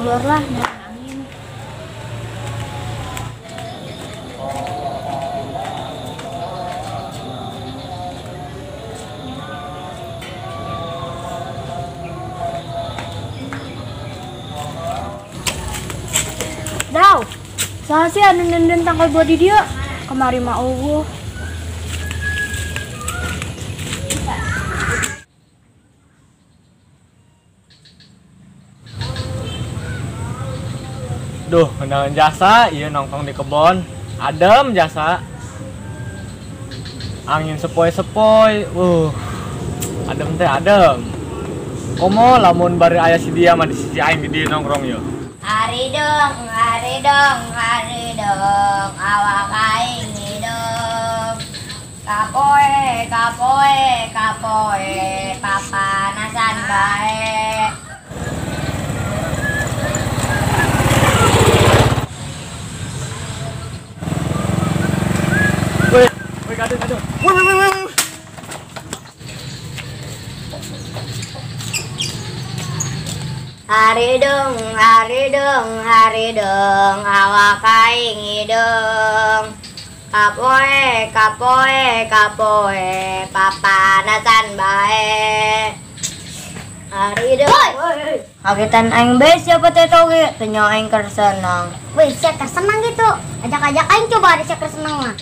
Keluar lah nyari angin. Daw, saha sih anu nenden tangkal buah di dia? Kemari mah eueuh. Duh, kendangan jasa, iya nongkrong di kebon. Adem jasa. Angin sepoi-sepoi. Adem teh adem. Komo lamun bari aya si dia mah di sisi aing di dieu nongkrong yeuh. Hari dong, hari dong, hari dong, awak aing hidung. Kapoe, kapoe, kapoe, papanasan bae. Woi, kadun, kadun. Woi, woi, woi, woi. Hari dong, hari dong, hari dong, awak aing hidung. Kapoe, kapoe, kapoe, papanasan bae. Hari dong. Woi, kagetan aing bae siapa teh toge, teu nyaho aing keur senang. Woi, sia keur senang gitu. Ajak-ajak aing coba ada sia keur senang mah.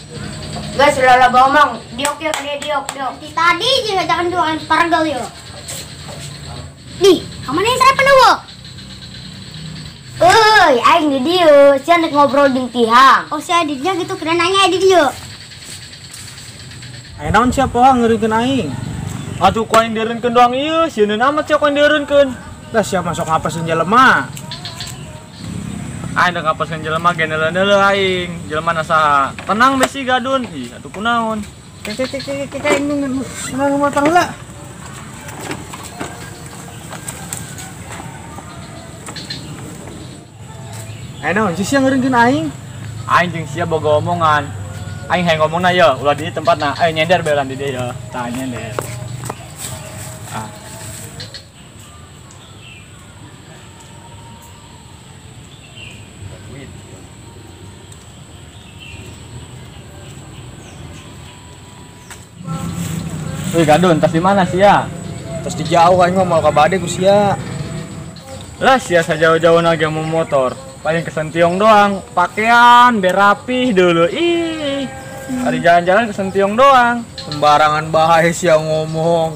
Guys, lala bomong, diok diok dia diok diok. Di tadi jeung ajakan dua aing pargal yo. Nih, kamu nih saya penuh. Euy, aing di dieu, sia nek ngobrol jeung tihang. Oh, sia di dieu gitu, kira nanya di dieu. Aya naon sia poha ngeureunkeun aing? Atuh ku aing dieureunkeun doang ieu, sieun amat sia ku aing dieureunkeun. Lah sia masuk ngapaseun jelema? Aing da ngapaseun jelema ge neuleuh-neuleuh aing. Jelema na saha? Tenang besi gadun. Ih, atuh kunaon? Ke ke ke ke ke aing nang motor heula. Aya naon sih sia ngeureunkeun aing? Aing jeung sia boga omongan. Aing hayang ngomongna ye, ulah di tempatna. Ayo nyender belan di dieu ye. Tah nyender. Ah. Wih gadun, tas di mana sia? Tas di jauh aing mah moal ka bade ku sia. Lah sia sajauh-jauh ge mau motor. Paling kesentiong doang, pakaian biar rapih dulu. Ih, hari jalan-jalan kesentiong doang. Sembarangan bae sia ngomong.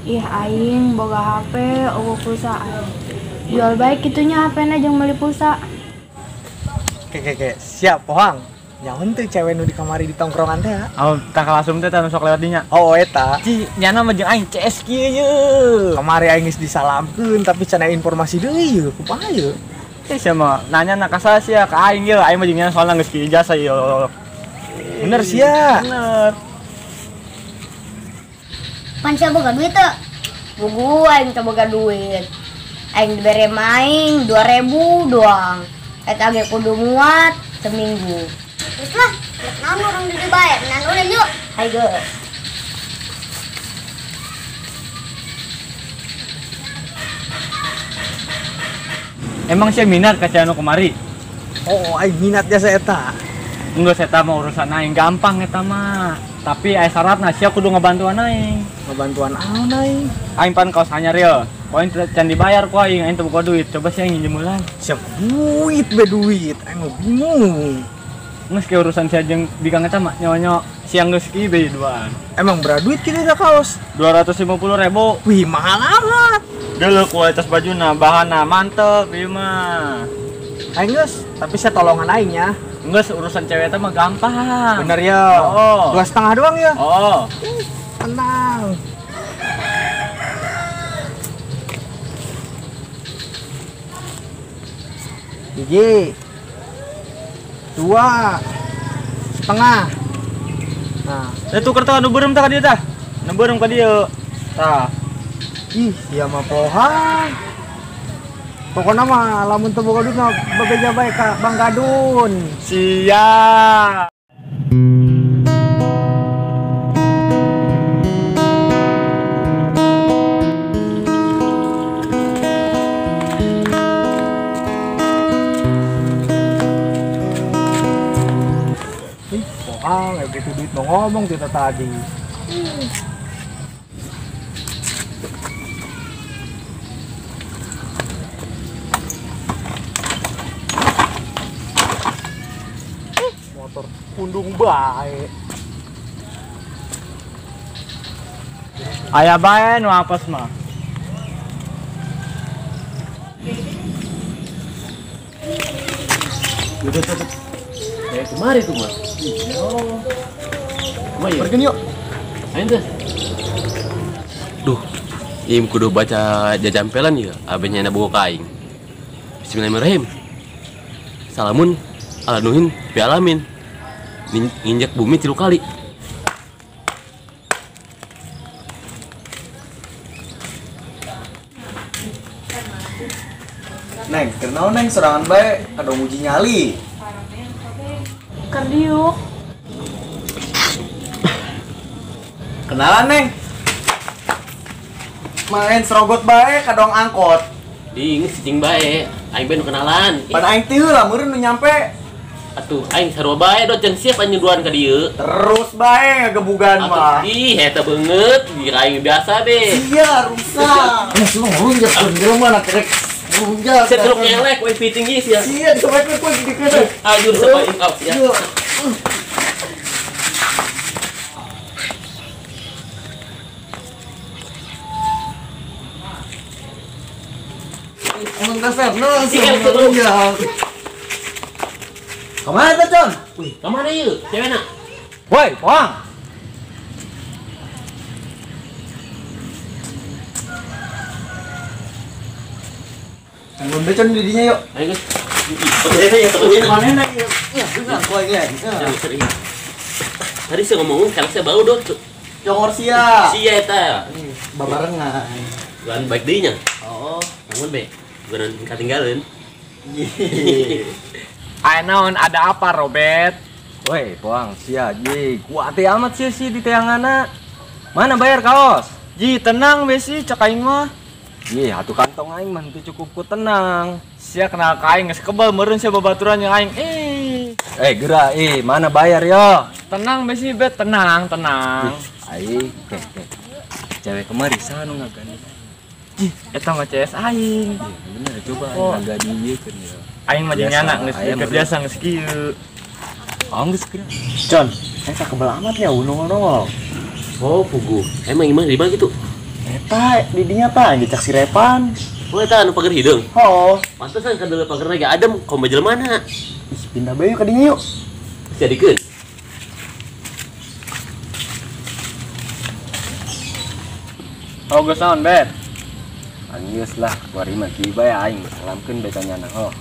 Ih aing boga HP eueuh pulsa. Jual bae kitunya HP-na jeung meuli pulsa. Ke ke ke, siap pohang. Nyaho teu cewek nu di kamari di tongkrongan teh. Oh, tangkal asum teh tanu sok lewat dinya. Oh, eta. Ci, nyana mah jeung aing CS kieu ye. Kamari aing geus disalamkeun tapi can aya informasi deui ye, kumaha ye? Eh, sia mah nanya na ka saha sia ka aing ye, aing mah jeung nyana soalna geus kieu jasa ye. Bener sia. Bener. Pan sia boga duit teu? Bugu aing teu boga duit. Aing dibere maing 2000 doang. Eta ge kudu muat seminggu. Terus lah, naon urang di dieu bae, nan ulin yuk. Hayo. Emang sia minat ka anu kemari? Oh, aing minat jasa eta. Enggak, eta mah urusan aing gampang eta mah. Tapi aya syaratna sia kudu ngebantuan aing. Ngebantuan naon aing? Aing pan kaos anyar ye. Ku aing can dibayar ku aing, aing teu boga duit. Coba sia nginjem heula. Sia duit be duit, aing mah bingung. Geus ke urusan sia jeung bikang eta mah nyawa-nyawa siang geus kieu be duaan. Emang berapa duit kitu da kaos? 250.000. Wih, mahal amat. Dulu kualitas bajuna, bahanna mantep ieu mah. Aing geus, tapi sia tolongan aing ya. Geus urusan cewek eta mah gampang. Bener ya. Oh. 2,5 doang ya? Oh. Tenang. Hiji, 2,5. Nah, tuker tah nu beureum tah ka dieu tah. Nu beureum ka dieu. Tah. Ih, sia mah pohang. Pokoknya mah lamun teu boga duit mah bebeja bae ka Bang Gadun. Siap. Ah, nggak butuh duit mau ngomong kita tadi. Motor pundung bae. Aya bae nu apes mah. Udah tutup. Kayak kemarin tuh mah. Oh. Kemari ya? Pergi yuk. Ayo tuh. Duh, im kudu baca jajampelan ya, abenya na bogo ka aing. Bismillahirrahmanirrahim. Salamun ala nuhin fi alamin. Nginjek bumi 3 kali. Neng, kenal neng serangan bae kadang uji nyali. Kerdiuk. Kenalan neng. Main serogot bae kadang angkot. Ding sicing bae, aing bae nu kenalan. Pan aing teh heula meureun nu nyampe. Atuh aing sarua bae do can siap anjeun duan ka dieu. Terus bae ngagebugan mah. Ih, eta beungeut, dikira aing biasa be. Iya, rusak. Geus lunjak jelema na kerek. Saya terus ngelek, woi fitting is ya. Iya, disobek kue di kene. Ayo disobek out ya. Emang dasar, no, iya. Kemana tuh, Con? Wih, kemana yuk? Cewek nak? Woi, Poang. Tanggung becon didinya yuk. Ayo guys. Oke, mana nih? Iya, gua ini. Tadi saya ngomong kalau saya bau dot. Congor sia. Sia eta. Babarengan. Bukan baik deui nya. Oh, bangun be. Bukan ketinggalan. Ayo naon ada apa Robert? Woi, Poang sia ji. Kuat amat sih si di teangana. Mana bayar kaos? Ji, tenang be sih cek aing mah. Iya, atuh kantong aing mah teu cukup ku tenang. Sia kenal ka aing geus kebal meureun sia babaturan jeung aing. Geura mana bayar yo? Tenang be sih bet, tenang, tenang. Aing, cewek kemari saha nu ngagandeng? Jih, eta mah CS aing. Iya, bener coba aing ngagadi ieu keun ya. Aing mah jeung nyana geus biasa geus kieu. Oh, geus geura. Con, eta kebel amat ya nongol-nongol. Oh, puguh. Emang imah di mana gitu? Eta didinya tah dicak si Repan. Oh, eta anu pager hideung. Oh. Pantesan kadeuleut pagerna ge adem, komo jelema mana? Ih, pindah bae ka dinya yuk. Jadikeun. Oh, geus naon, Bet? Anggeus lah, kuari mah kieu bae aing salamkeun bae ka nyana. Oh.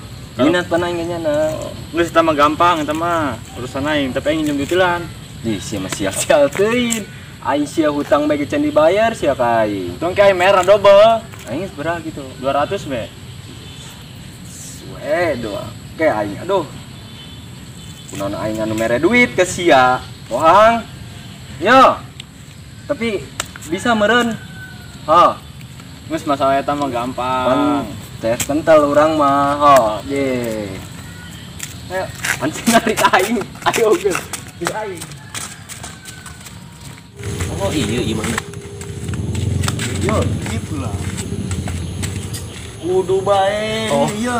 Minat pan aing ka nyana. Geus eta mah gampang eta mah urusan aing, tapi aing nginjem duitilan. Ih, sia mah sial-sial teuing. Aing sia hutang bae can dibayar sia ka aing. Tong ka aing merah double. Aing geus berapa gitu? 200 be. Suwe doa. Ke aing aduh. Kunaon aing anu mere duit ke sia. Bohang. Yo. Tapi bisa meureun. Ha. Geus masalah eta mah gampang. Teh kental urang mah. Ha, ye. Ayo, anjing narik aing. Ayo geus. Geus aing. Oh iya gimana? Yo, gitu lah. Kudu bae. Oh iya.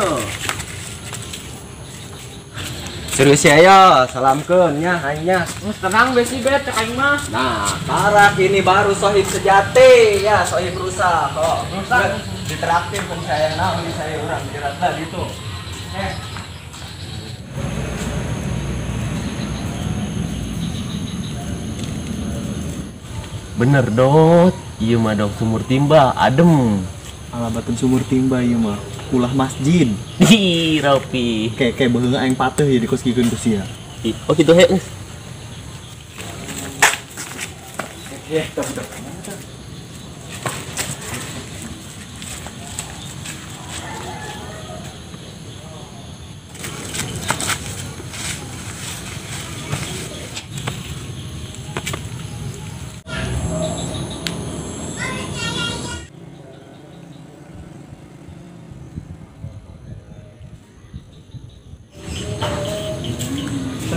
Serius ya yo, salamkeun nya aing nya. Geus tenang be sih bet cek aing mah. Nah, tarak ini baru sohib sejati ya, sohib rusak. Oh, rusak. Diteraktir pun saya naon di saya urang jeratna gitu. Bener dot, iya mah dong sumur timba, adem. Ala batun sumur timba iya mah, ulah masjid. Ih, Ropi. Kayak beheung aing pateuh ya dikoskikeun ku sia. Ih, oh gitu he. Tah.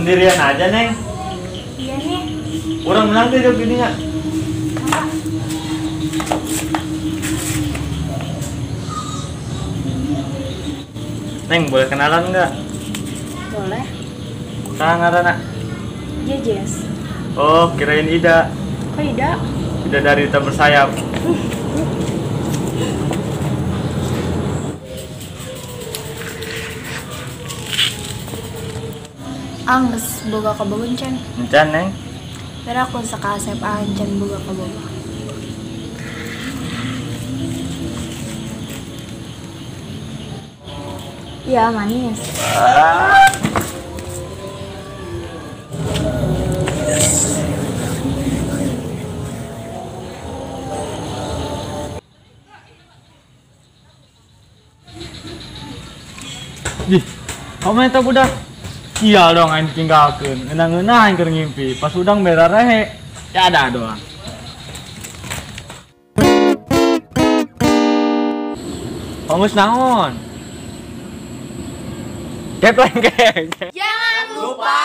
Sendirian aja, Neng. Urang menang teh jauh gini nya. Neng, boleh kenalan nggak? Boleh. Saha ngaranna? Jejes. Oh, kirain Ida. Kok Ida? Ida dari tak bersayap. Angges boga kabogoh encan. Encan, Neng. Biar aku saka asep encan boga kabogoh. Iya, manis. Ih, kamu eta budak. Sial dong aing ditinggalkeun. Ngeunah-ngeunah aing keur ngimpi. Pas udang berarehe. Ya ada doang. Hongus naon? Kepleng kek. Jangan lupa